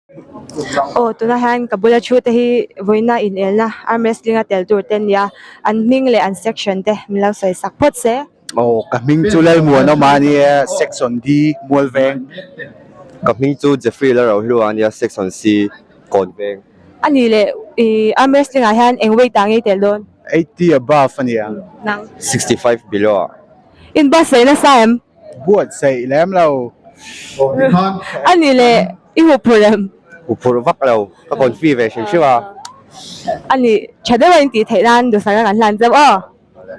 Aw tunah hian ka bula thu te hi vawiina inelna arm wrestling a tel tur te an ni a an hming leh an section te min lo sawi sak phawt se. Aw ka hming chu Lalmuanawma a nia section D Mualveng. Ka hming chu Jeffrey Lalrohlua a nia section C Kawnveng. A nih leh ih arm wrestling ah hian eng weight ah nge i tel dawn? 80 above a nia. Nang. 65 below ah. Inbuatsaih nasa em? Buatsaih lem lo. A nih leh i huphurh em? Huphurh vak lo, ka confi ve hrim hrim a. A nih tha deuh a intih theih nan duhsakna kan hlan chauh aw.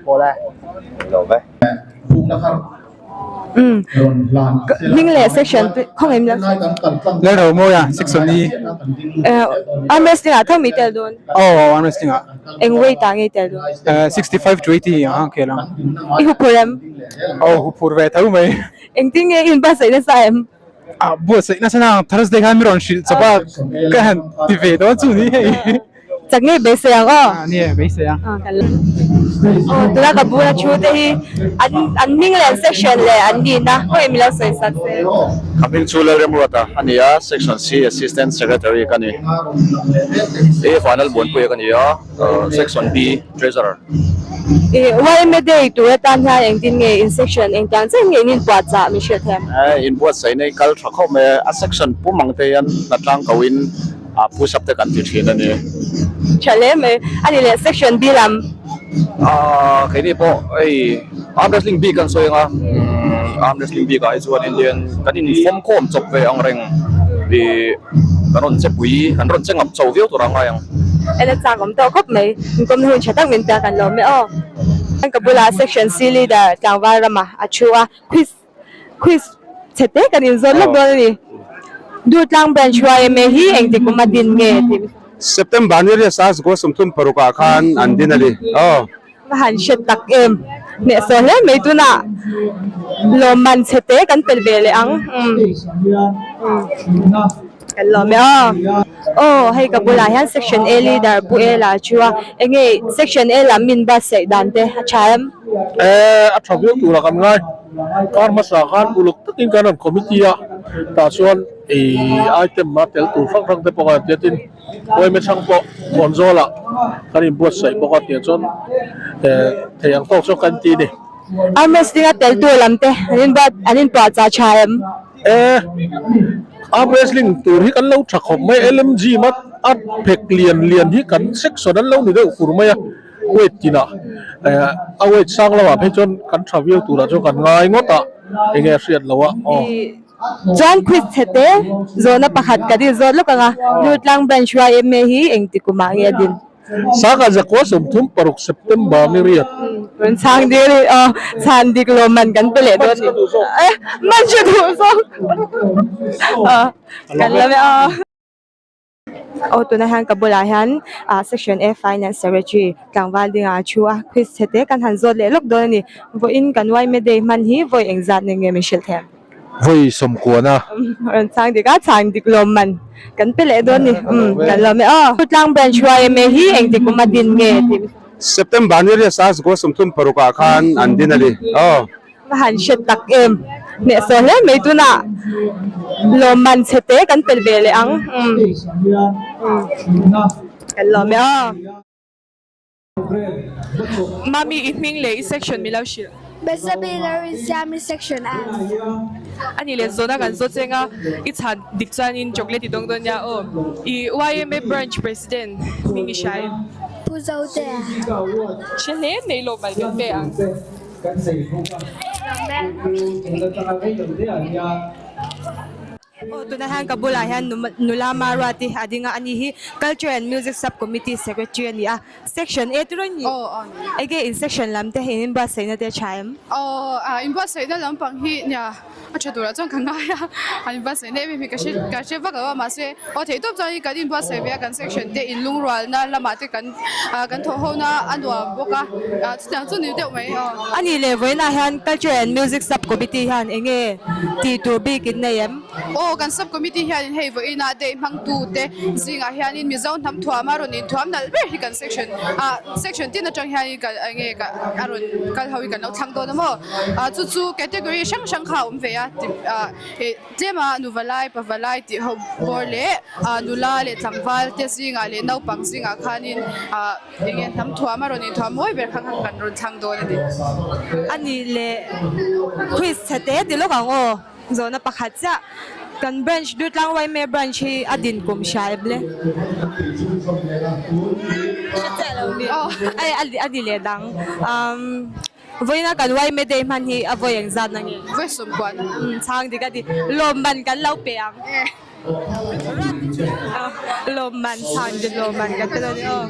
Awle. Lo ve. Umm hming leh section khawngaih min lo sawi. Lalromawi a, section i. Arm wrestling ah tho mi tel dawn? Aw arm wrestling ah. Eng weight ah nge i tel dawn? 65 to 80 ang a khel ang. I huphurh em? Aw huphurh ve tho mai. Engtin nge i inbuatsaih nasa em? Ah buatsaih nasa nang Thursday khan mi rawn hrilh chawp a ka han ti ve dawn chu ni hei. Chak ngei beisei ang aw. Ah ni e beisei ang. Aw tuna ka bula thu te hi an an hming leh an section leh an nihna khaw em ilo sawi sak se. Ka hming chu Lalremruata a ni a, Section C Assistant Secretary ka ni. A Vanal Buanpuia ka ni a. Section B, Treasurer. I YMA Day tur atan hian engtin nge in section engtiang chiah nge in inbuatchah min hrilh them? Inbuatsaih nei kal tha khawp mai a, a section pum ang te hian hnatlang ko in push up te kan ti thin a ni. Tha hle mai. A ni leh section B lam. Keini pawh hei arm wrestling bik kan sawi ang a, arm wrestling bik ah hi chuan Indian kan infawmkhawm chawp ve ang reng i kan rawn che pui kan rawn che ngap cho viau tur a ngai ang. En a chak awm tawh khawp mai. Inkawmna hun tha tak min pek an lawm e aw. Ka bulah section C leader tlangval rama a thu a, quiz quiz chhe te kan inzawt lawk dawn a ni. Durtlang branch yma hi engtik kum a din nge tih. September ni riat sang zakua 36 ah khan an din a ni aw. Ka han hre tak em? Hnehsawh hle mai tunah lawmman chhe te kan pel ve leh ang. Kan lawm e aw. Aw hei ka bulah hian section A leader Pu Ela a thu a, enge section A lam min buatsaih dan te a tha em? E a tha viau turah kan ngai. Kar hmasa khan uluk takin kan rawn committee a, tah chuan ih item a tel tur hrang hrang te pawh kan tiatin Uaime chhang pawh Kawnzawlah kan inbuatsaih bawk a tiang chuan thei ang tawk chuan kan ti a ni. Arm wrestling a tel tur lam te an inbuat an inpuahchah tha em? E, arm wrestling tur hi kan lo tha khawp mai LMG mat a phek lian lian hi kan section an lo ni deuh fur mai a weight tinah a weight sang lamah phei chuan kan tha viau turah chuan kan ngai ngawt a enge a hriat loh a aw. Chuan quiz chhe te zawhna pakhat kan inzawt lawk ang a, Durtlang Branch yma hi engti kumah nge a din? Sangha zakua 36 September ni riat. Rawn chhang dik a ni aw, chhan dik lawmman kan pe leh dawn a ni. Man hre duh zawk aw, kan la ve aw. Aw tunah hian ka bulah hian ah section A finance secretary tlangval dingah a thu a quiz chhe te kan han zawt leh lawk dawn a ni vawiin kan yma day hman hi vawi engzat nen nge min hrilh thei ang. Vawi sawmkuana. Rawn chhang dik a chhang dik lawm man kan pe leh dawn a ni umm kan lawm e aw. Tlang branch yma hi engtik kum a din nge tih. September ni riat sang zakua 36 ah khan an din a ni aw. Ka han hre tak em? Hnehsawh hle mai tunah lawmman chhe te kan pel ve leh ang. Kan lawm e aw. Mami i hming leh i section min lo hrilh. Bezabi Larinsiami section a. A nih leh zawhna kan zawt cheng a, i chhan dik chuanin chocolate i dawng dawn nia aw. I yma branch president hming i hria em? Pu Zotea. Hre hle mai lawmman kan pe ang. Aw tunah hian ka bulah hian nula Maruati a ding a, ani hi Culture and Music Sub Committee Secretary a ni a, Section A tiraw ni? Enge in section lam te hi in inbuatsaihna te a tha em? Aw inbuatsaihna lampang hi nia a tha turah chuan ka ngai a, an inbuatsaih na em em hi ka hre ka hre vak lo a mahse aw theih tawp chuan kan inbuatsaih ve a kan section te inlungrualna lamah te kan ah kan thawh ho na a nuam bawk a ah chutiang chu ni deuh mai aw. A nih leh vawiinah hian Culture and Music Sub Committee hian eng nge tih tur bik in nei em? Aw kan sub committee hianin hei vawiinah day hmangtu te zingah hianin Mizo hnam thuama rawn inthuam nalh ber hi kan section ah section tin atang hianin kan eng nge a rawn kal ho hi kan lo thlang dawn a maw? Ah chu chu category hrang hrang kha a awm ve a. a ti tlema nuvalai pavalai tih ho bawr leh nula leh tlangval te zingah leh naupang zingah khanin ah eng nge hnam thuam a rawn inthuam mawi ber kha khan kan rawn thlang dawn a ni. A nih leh quiz chhe te ti lawk ang aw zawhna pakhat chiah kan branch Durtlang Waime branch hi a din kum hria em le? Hre chiah lo ni a ni leh dang umm. Vawiina kan Yma Day hman hi a vawi eng zat na nge? Vawi sawmkuan. Umm chhang dik a ti. Lawmman kan lo pe ang. Lawmman chhang dik lawmman kan pe dawn e aw.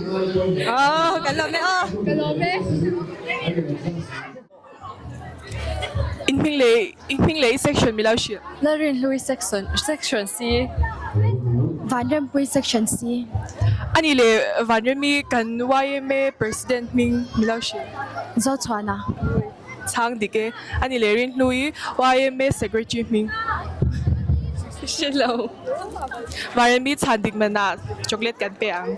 Aw kan lawm e aw. Ka lawm e. In hming leh in hming leh i section mi lo hrilh. Lalrinhlui section section C. Vanrempui section C. Ani leh Vanremi kan yma president hming mi lo hrilh. Zochhuana. Chhang dik e. Ani leh Rinhlui yma secretary hming. Hre lo. Vanremi chhan dik manah chocolate kan pe ang.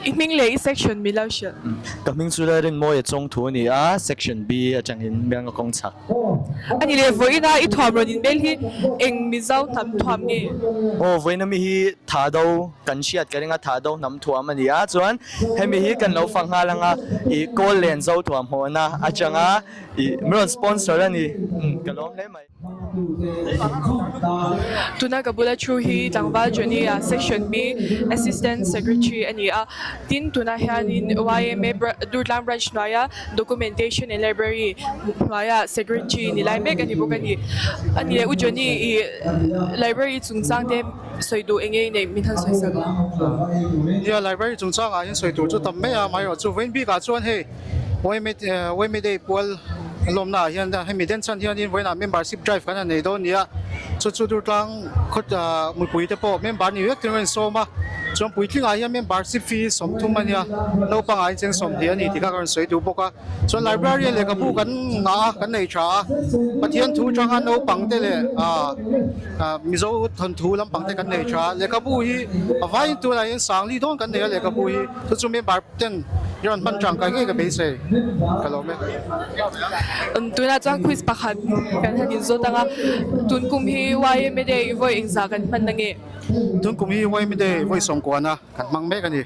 I hming leh i section mi lo hrilh. Ka hming chu Lalrinmawia Chawngthu a ni a, section B atangin Mianga kawng chhak. A ni leh, vawiina i thuam rawn inbel hi eng Mizo hnam thuam nge? Aw, vawiina mi hi Thado kan hriat ka ring a, Thado hnam thuam a ni a, chuan hemi hi kan lo fak nghal ang a, i Kawl len Zo thuam hawhna atanga i min rawn sponsor a ni, ka lawm hle mai. Tuna ka bula thu hi tlangval Johnny a section B Assistant Secretary a ni a, tin tunah hianin yma Durtlang Branch hnuaia Documentation and Library hnuaia Secretary ni lai mek a ni bawk a ni. A ni leh U Johnny i Library chungchang te sawi duh eng nge i neih min han sawi sak la? Nia, Library chungchangah hian sawi tur chu tam mai a, amaherawhchu chu vawiin bikah chuan hei Yma Day pual lawmna ah hian hemi den chhan hianin vawiinah membership drive kan han nei dawn a ni a, chu chu Durtlang khaw mipui te pawh member ni vek turin a insawm a, chuan puitlingah hian membership fee 30 a nia, naupangah hian cheng 20 a ni tih kha ka rawn sawi duh bawk a, chuan library ah lehkhabu kan ngah a, kan nei tha a, Pathian thu atanga naupang te leh Mizo thawnthu lampang te kan nei tha a, lehkhabu hi a vaiin tunah hian sangli dawn kan nei a lehkhabu hi chu chu member ten I rawn hman tangkai ngei ka beisei ka lawm e. Tunah chuan quiz pakhat kan han inzawt ang a, tun kum hi YMA Day vawi engzah kan hman na nge? Tun kum hi YMA Day vawi sawmkuana kan hmang mek a ni.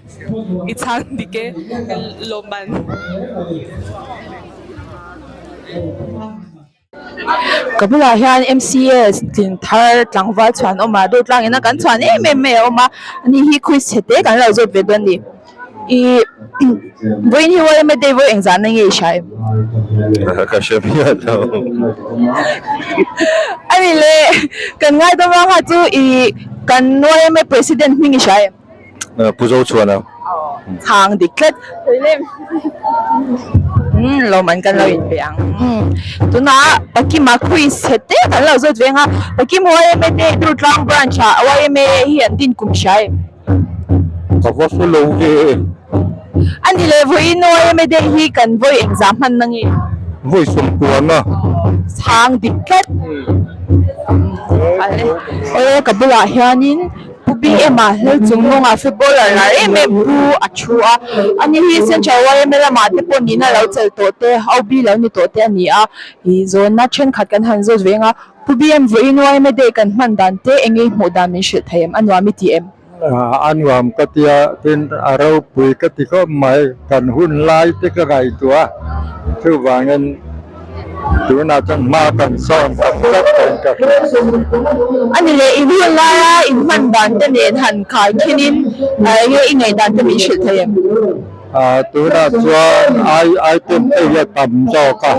I chhang dik e, lawmman. Ka bulah hian MCS tlin thar tlangval chhuan awm a Durtlang ina kan chhuan em em mai a awm a ani hi quiz chhe te kan lo zawt ve dawn a ni ih vawiin hi YMA day vawi engzah na nge i hria em? Ka hre miah lo. Ani le kan ngaidam ang kha chu ih kan YMA president hming i hria em? Pu Zochhuana. Chhang dik tlat. Umm lawm an kan lo inpe ang. Tunah Pakima quiz chhe te kan lo zawt veng a. Pakim YMA te Durtlang branch ah YMA hi an din kum hria em? Ka va hre lo ve. Ani leh vawiin YMA day hi kan vawi engzah hman na nge? Vawi sawmkuana. Chhang dik tlat. Awle ka bulah hianin Pu BM-a hel chung mawngah footballer lar em em Pu a thu a, ani hi Central YMA lamah te pawh nihna lo chelh tawh te, OB lo ni tawh te a ni a, ih zawnna thenkhat kan han zawt veng a, Pu BM vawiin YMA Day kan hman dan te eng nge hmuh dan min hrilh thei em, a nuam i ti em? A nuam ka ti a, tin a ropui ka ti khawp mai, kan hun lai te ka ngaihtuah a, chuvangin Tunah chuan hma kan sawn tak tak pawhin ka hria. A ni leh, i hun laia in hman dan te nen han khai khinin eng nge i ngaih dan te min hrilh thei em? Tunah chuan ai item te hi a tam zawk a,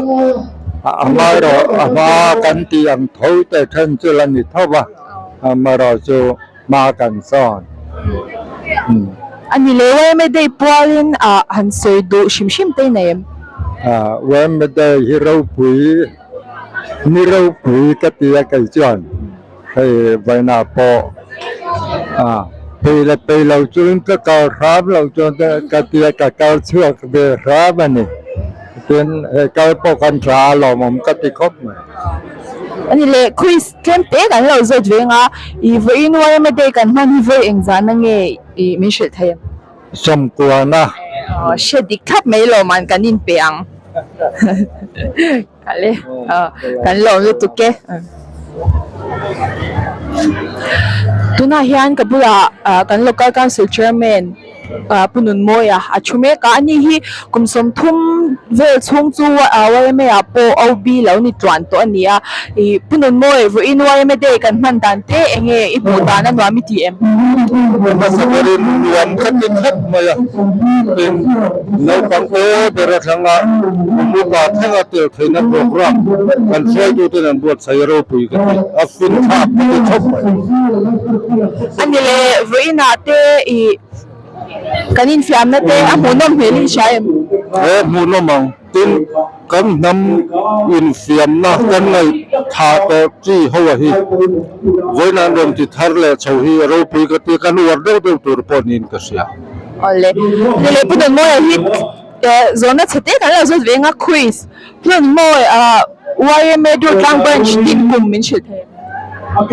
a hma erawh a hma kan tih ang tho te then chu la ni tho va, amaherawhchu hma kan sawn. A ni leh, YMA Day pualin ah han sawi duh hrim hrim te i nei em? YMA Day hi ropui, ni ropui ka ti a kei chuan hei vawiinah pawh pei leh pei lo chuan ka kal hram loh chuan ka ti a, ka kal chhuak ve hram a ni. Tin, hei kal pawh kan tha a lawmawm ka ti khawp mai. A ni leh, quiz tlem te kan lo zawt veng a, i vawiin YMA Day kan hman hi vawi engzahna nge i min hrilh thei em? Sawmkuana. Aw, hre dik thlap mai lawm an kan inpe ang. Kale kan lawm lutuk e. Tunah hian ka bulah kan local council chairman Pu Nunmawia a thu mek a, ani hi kum 30 vel chhung chu YMA ah pawh OB lo ni tluan tawh a ni a. Ih Pu Nunmawi vawiin YMA day kan hman dan te eng nge i hmuh dan a nuam i ti em? Hmasa berin nuam ka ti khawp mai a, tin naupang te ber a thlanga kum upa thlenga tel theihna program kan hruaituten an buatsaih ropui ka ti, a fin thlak ka ti khawp mai. A ni le, vawiinah te ih kan infiamna te a hmuhnawm hmel in hria em? He hmuhnawm ang, tin kan hnam infiamna kan ngaihthah tawh chi ho a hi vawiinah an rawn ti thar leh chho hi a ropui ka ti, kan uar deuh deuh tur pawh niin ka hria. Awle, ni le Pu Dunmawia hi zawhna chhe te kan lo zawt ve anga quiz Pu Dunmawi ah YMA Durtlang Branch din kum min hrilh thei em?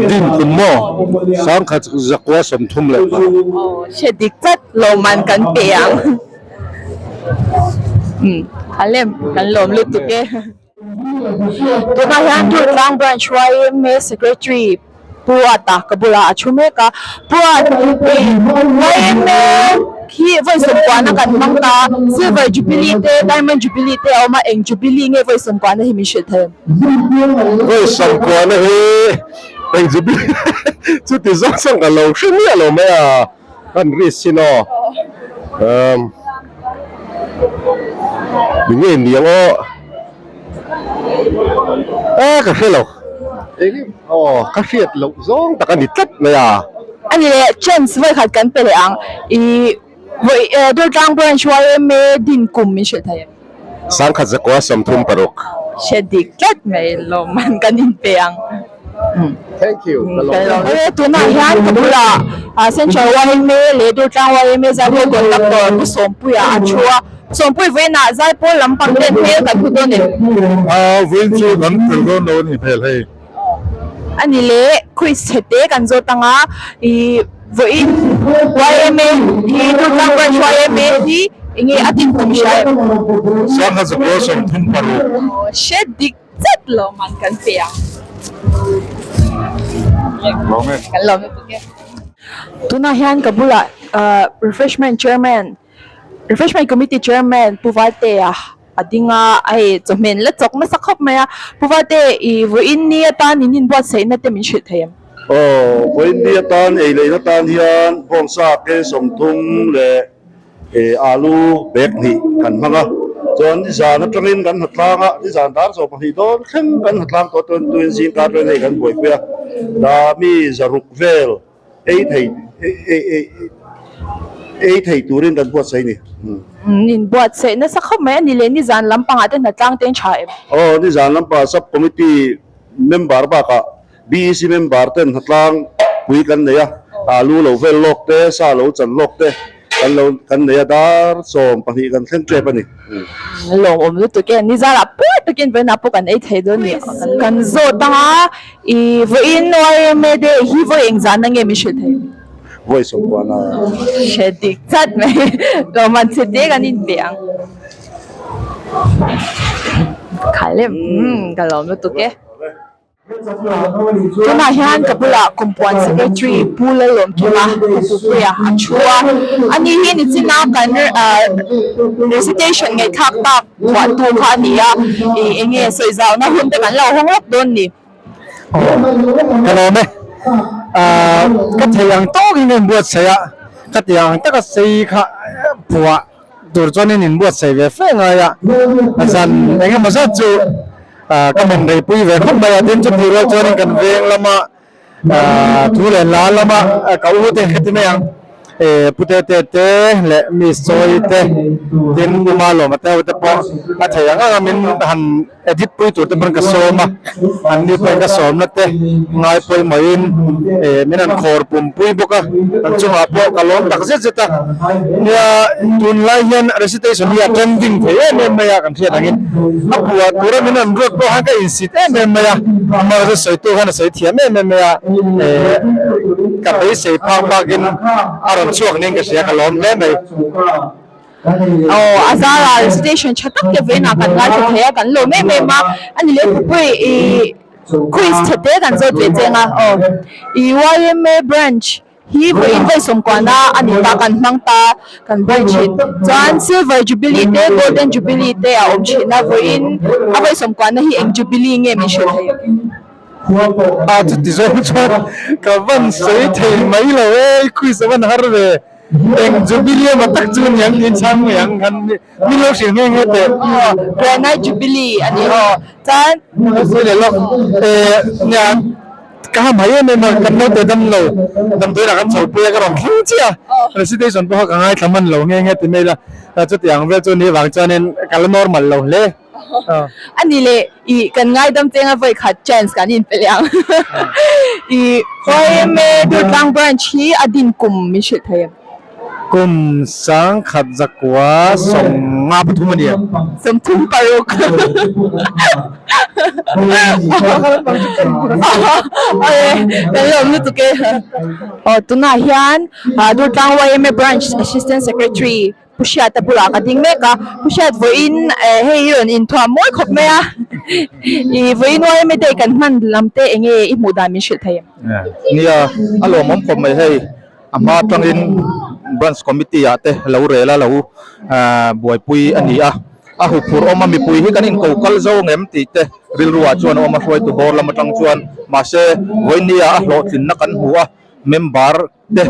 Din kum maw? Sangkhat zakua 34. Aw hre dik tlat lawmman kan pe ang. Umm a lem kan lawm lutuk e. Tunah hian Durtlang Branch YMA Secretary Pu Ata ka bulah a thu mek a, Pu At YMA hi vawi sawmkuahna kan hmang ta, Silver Jubilee te Diamond Jubilee te a awm a, eng Jubilee nge vawi sawmkuahna hi min hrilh thei em? Vawi sawmkuahna hi eng Jubilee chuti zawng zawng ka lo hre miah lo mai a, kan risk sin aw. Umm mi nge ni ang aw. A ka hre lo eng aw ka hriat loh zawng tak a ni tlat mai a. A ni leh chance vawi khat kan pe leh ang i vawi Durtlang Branch YMA din kum min hrilh thei em? Sangkhat zakua 36. Hre dik tlat mai lawmman kan inpe ang. Thank you ka lawm e. Tunah hian ka bulah Central YMA leh Durtlang YMA Zaipawl Conductor Pu Sawmpuia a thu a. Sawmpui vawiinah Zaipawl lampang ten hmel kan hmu dawn em? Vawiin chu kan tel dawn lo a ni hmel hei. A ni le, quiz chhe te kan zawt ang a, ih vawiin YMA hi Durtlang Branch YMA hi eng nge a tin tum hria em? Sangha zakua 36. Hre dik Zet lawmman kan pe ang. Lawm e. Kan lawm lutuk e. Tunah hian ka bulah refreshment chairman refreshment committee chairman Pu Valtea a ding a, hei chawhmeh la chawk nasa khawp mai a. Pu Valte i vawiin ni atan in inbuatsaihna te min hrilh thei em? Aw, vawiin ni atan ei leihna tan hian bawngsa ke 30 leh Alu bag hnih kan hmang a, chuan nizan atangin kan hnatlang a, nizan dar 12 dawn thleng kan hnatlang tawh chuan tuin zingkar vel hei kan buaipui a, dami 600 vel ei thei ei thei turin kan buatsaih a ni. In buatsaih nasa khawp mai a ni le, nizan lampangah te hnatlang te in tha em? Aw, nizan lampangah sub committee member bakah BEC member ten hnatlang pui kan nei a, alu lo vel lawk te, sa lo chan lawk te kan lo kan nei a, dar 12 kan thleng tep a ni. Lawmawm lutuk e, nizarah pur takin vawiinah pawh kan ei thei dawn ni. Kan zawt ang a, i vawiin YMA day hi vawi engzahna nge min hrilh thei? Vawi 90 a. Hre dik chat mai, lawmman chhe te kan inpe ang. Khalem, ka lawm lutuk e. Tunah hian ka bulah Kumpuan Secretary Pu Lalawmkima Pu Pupuia a thu a, ani hi nichina kan recitation ngaihthlak tak phuahtu kha a ni a, ih eng nge sawi zauhna hun te kan lo hawng lawk dawn ni. Aw ka lawm e, ka thei ang tawkin ka inbuatsaih a, ka tih ang taka sei kha phuah tur chuanin inbuatsaih ve fe ngai a, zan eng emaw zat chu ka men rei pui ve khawp mai a, tin chutih rual chuanin kan veng lama thu leh hla lama ka u te ka ti mai ang ih pu te te te leh miss chawi te tin uma lawma te ho te pawh a thei ang ang a min han edit pui tur te pawn ka sawm a, an ni pawhin ka sawmna te ngai pawimawhin eh min han khawr pum pui bawk a, kan chungah pawh ka lawm tak zet zet a, nia tunlai hian recitation hi a trending thei em em mai a kan hriat angin a phuah tura min han ruat pawh khan ka insit em em mai a, amaherawhchu sawitu khan a sawi thiam em em mai a, eh ka beisei phak bakin a rawn chhuak niin ka hria ka lawm hle mai. Aw a zara recitation tha tak te vawiinah kan ngaithla thei a kan lawm em em a a ni leh pupui ih quiz tha te kan zawt ve cheng a aw ih yma branch hi vawiin vawi sawmkuana a ni ta kan hmang ta kan branch in chuan silver jubilee te golden jubilee te a awm thin a vawiin a vawi sawmkuana hi eng jubilee nge min hrilh thei ang. A chuti zawng chuan ka van sawi thei mai lo e quiz a van har ve. Eng Jubilee emaw tak chu ni ang tiin chhang mai ang khan min lo hrilh nghe nghe teh. Aw, Granite Jubilee a ni aw. Chuan. Ka sawi leh lawk. Eh, nia, ka ha mai em em a, kan naute dam lo, damdawi lah kan chho pui a, ka rawn thleng chiah a. Recitation pawh kha ka ngaithla hman lo nghe nghe ti mai ila. Chuti ang vel chu ni avang chuanin ka la normal lo hle. A ni leh i kan ngaidam cheng a vawi khat chance kan inpe leh ang. I YMA Durtlang Branch hi a din kum min hrilh thei em? Kum sangkhat zakua 53 a ni em? 36. Awle kan lawm lutuk e. Aw tunah hian Durtlang YMA Branch Assistant Secretary Pu Hriata bulah ka ding mek a, Pu Hriat vawiin eh hei hi rawn inthuam mawi khawp mai a, ih vawiin YMA day kan hman lam te eng nge i hmuh dan min hrilh thei em? Nia, a lawmawm khawp mai hei, a hma atangin Branch Committee ah te lo rel a lo buaipui a ni a, a huphurh awm a mipui hi kan inko kal zo ngem tih te rilru ah chuan a awm a hruaitu bawr lam atang chuan mahse vawiin nia a hlawhtlinna kan hmu a, member te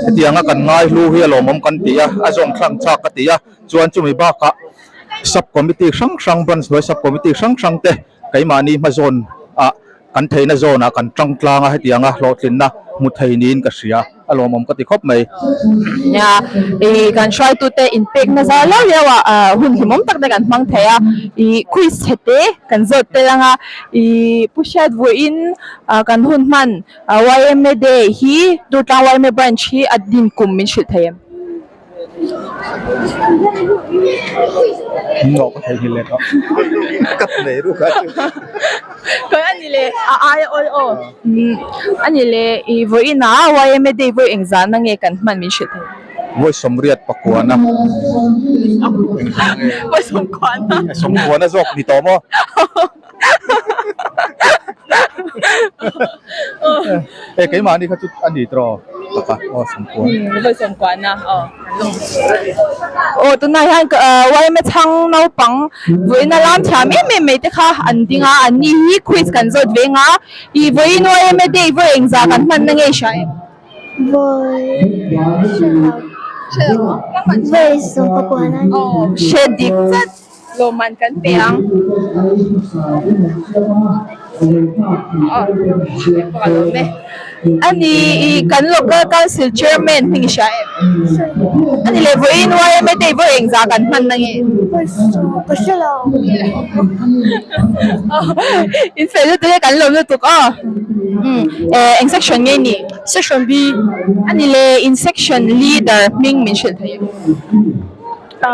hetianga kan ngai hlu hi a lawmawm kan ti a, a zawng thlang chak ka ti a, chuan chumi bakah sub committee hrang hrang branch hnuai sub committee hrang hrang te keimahni hma zawn ah kan theihna zawn ah kan tang tlang a hetianga hlawhtlinna hmu thei niin ka hria a lawmawm ka ti khawp mai. Nia, ih kan hruaitute inpekna zar liau liau ah hun hlimawm tak te kan hmang thei a, ih quiz chhe te kan zawt tel ang a, ih Pu Hriat vawiin kan hun hman YMA Day hi Durtlang YMA Branch hi a din kum min hrilh thei em? Nawh ka thei nghilh leh tawh. Ka nei ruk a chu. Kawih a ni leh a aia awl aw. A ni leh i vawiin ah YMA Day vawi engzahna nge kan hman min hrilh thei? Vawi 89na. Vawi sawmkuana. Sawmkuana zawk ni tawh maw? E keimahni kha chu a ni tawh taka aw sawmkuan. Vawi sawmkuana aw. Aw tunah hian YMA chhang naupang vawiina lam thiam em em mai te kha an ding a an ni hi quiz kan zawt ve ang a ih vawiin YMA day vawi engzah kan hman na nge i hria em? Vawi hre lo. Vawi sawmkuana. Aw hre dik zet. Lawmman kan pe ang. A ni i kan local council chairman hming i hria em? A ni leh vawiin YMA te i vawi engzah kan hman na nge? Ka hre lo. In fel lutuk e kan lawm lutuk aw. Eng section nge ni? Section B. A ni leh in section leader hming min hrilh thei em? A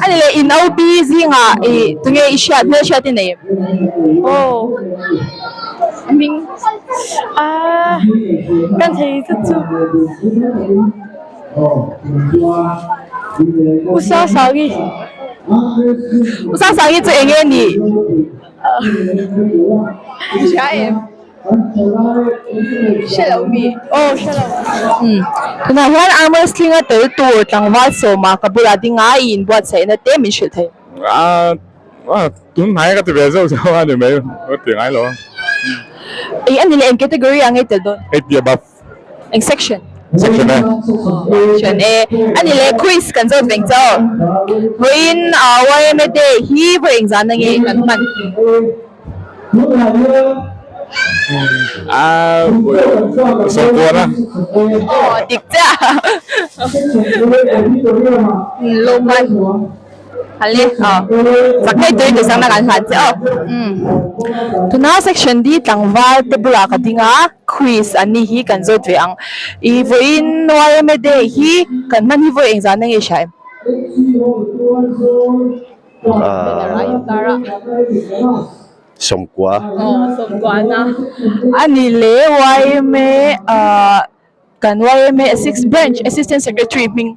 ni leh in OB zingah ih tunge i hriat hmel hriat i nei em? Aw hming ah kan thei zet chu Usa Sangi Usa Sangi chu eng nge ni? I hria em? Hre lo mi? Aw hre lo. Umm tunah hian arm wrestling a tel tur tlangval sawma ka bulah ding a i inbuatsaihna te min hrilh thei. A a tun hnai ka ti ve zeuh zeuh a ni mai ka ti ngai lo a. Ih a ni leh eng category ah nge tel dawn? 80 above. Eng section? Section A. Section A. A ni leh quiz kan zawt veng che aw. Vawiin YMA Day hi vawi engzahna nge kan hman? A sawmkuana. Aw dik chiah. Lawmman. Hale aw chak ngei turin duhsakna kan hlan che aw. Tuna section D tlangval te bulah ka ding a quiz an ni hi kan zawt ve ang. Ih vawiin YMA day hi kan hman hi vawi engzahna nge i hria em? Sawmkua. Aw sawmkua na. A ni le yma ah kan yma six branch assistant secretary hming.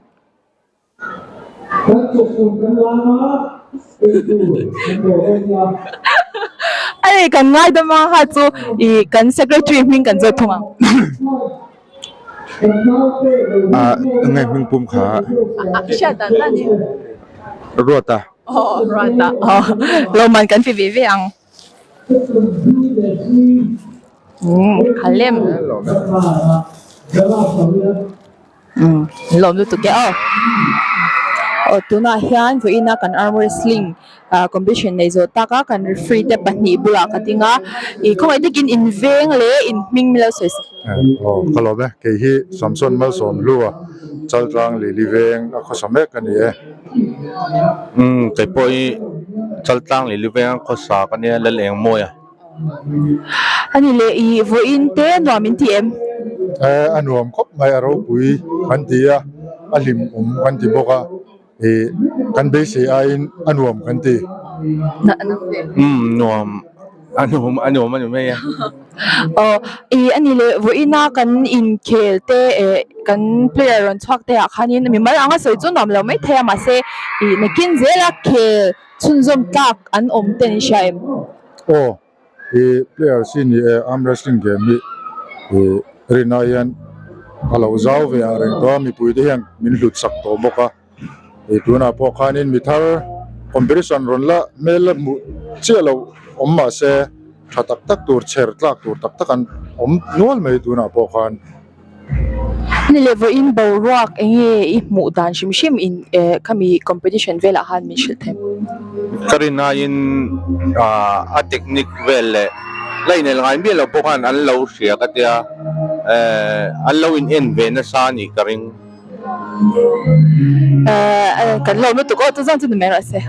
A ni kan ngaidam a kha chu ih kan secretary hming kan zawt thung ang. Ah nge hming pum kha. Hriat dan dan in. Ruata. Aw Ruata aw lawmman kan ti ve ve ang. Umm khalem. Umm lawm lutuk e aw. Aw tunah hian vawiina kan arm wrestling ah competition nei zawh tak a kan referee te pahnih bulah ka ding a ih khawngaih takin in veng leh in hming milo sawi sak. Aw ka lawm e kei hi Samson Malsawmhlua Chaltlang Lili veng a khawsa mek a ni e. Umm kei pawh hi Chaltlang Lili veng a khawsa ka nia Lalengmawia. A ni leh i vawiin te nuam in ti em? Eh a nuam khawp mai a ropui kan ti a, a hlim awm kan ti bawk a, ih kan beisei aiin a nuam kan ti. Umm nuam a nuam a nuam a ni mai a. Aw ih a ni leh vawiina kan inkhel te eh kan player rawn chhuak te ah khanin mimal anga sawi chu nuam lo maithei a mahse ih nakin zela khel chhunzawm tlak an awm te an hria em? Aw, i player si ni e, arm wrestling game hi i rin ai hian a lo zau ve ang reng tawh a, mipui te hian min hlut sak tawh bawk a, i tunah pawh khanin mi thar competition rawn la hmel la hmuh chiah loh awm mah se tha tak tak tur chher tlak tur tak tak an awm nual mai tunah pawh khan. Ni leh vawiin boruak eng nge i hmuh dan hrim hrim in eh khami competition velah khan min hrilh thei. Ka rin aiin ah a technique vel leh la inel ngai miah lo pawh khan an lo hria ka tia eh an lo in en ve nasa a nih ka ring. Eh kan lawm lutuk aw chu zawng chu ni mai rawh se.